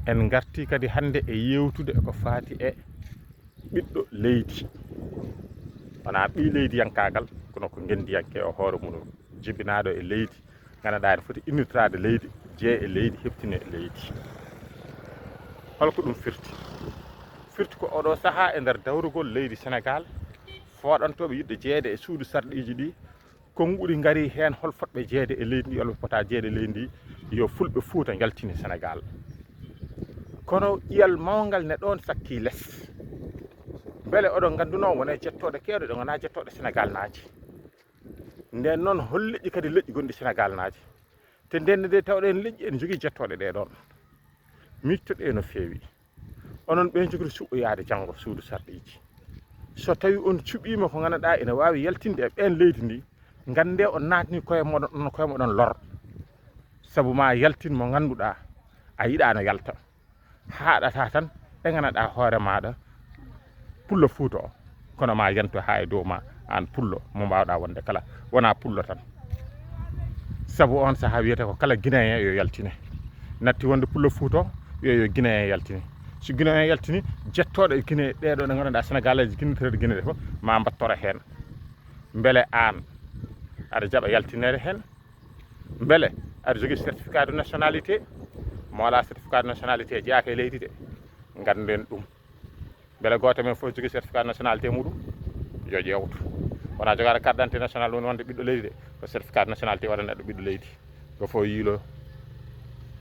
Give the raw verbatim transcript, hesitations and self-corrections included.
En ngarti kadi hannde e yewtude ko faati e ɓiɗɗo leydi. Wonaa ɓii leydiyankaagal, kono ko ngenndiyanke o hoore mum, jibinaaɗo e leydi, ngannduɗaa ene foti innitoraade leydi, jeye e leydi, heɓtine e leydi. Holko ɗum firti? Firti ko oɗo sahaa e nder dawrugol leydi Senegaal, fooɗantooɓe yiɗde jeyeede e suudu sarɗiiji ɗi, konnguɗi ngari heen, hol fotɓe jeyeede e leydi ndi, hol ɓe potaa jeyeede e leydi ndi, yo fulɓe Fuuta njaltini Senegaal. Kono ƴiyal mawngal ne ɗoon sakkii les. Mbele oɗon nganndunoo won e jettooɗe keewɗe ɗe ngonaa jettooɗe Senegaal naaji? Ndeen noon, hol leƴƴi kadi leƴƴi gonɗi Senegaal naaji? Te ndeen nde tawɗen leƴƴi ene jogii jettooɗe ɗee ɗoon. Miijtoɗee no feewi. Onon ɓe njogori suɓɓoyaade janngo suudu sarɗiiji. So tawii on cuɓiima ko ngannduɗaa ene waawi yaltinde e ɓeen leydi ndi, nganndee on naatni koye moɗon, on koye moɗon lor. Sabu ma yaltin mo ngannduɗaa a yiɗaano yalta. Haaɗata tan e ngannduɗaa hoore maaɗa pullo Fuuta o. Kono ma yanto haa e dow ma aan pullo mo mbaawɗaa wonde kala, wonaa pullo tan. Sabu on sahaa wiyata ko kala Guinéen yo yaltine. Natti wonde pullo Fuuta o, wiya yo Guinéen yaltine. So Guinéen yaltini, jettooɗo e Guinée ɗee ɗo ɗe ngannduɗaa Senegaleeji Guinée, Guinée ɗe fof ma mbattoro heen. Mbele aan aɗa jaɓa yaltineede heen? Mbele aɗa jogii certificat de nationalité? Mo alaa certificat de nationalité jeyaaka e leydi de. Ngannden ɗum. Mbele gooto men fof jogii certificat de nationalité muɗum? Yo ƴeewtu. Wonaa jogaade carte d'identité nationale woni wonde ɓiɗɗo leydi de. Ko certificat de nationalité waɗa neɗɗo ɓiɗɗo leydi. Ko fof yiilo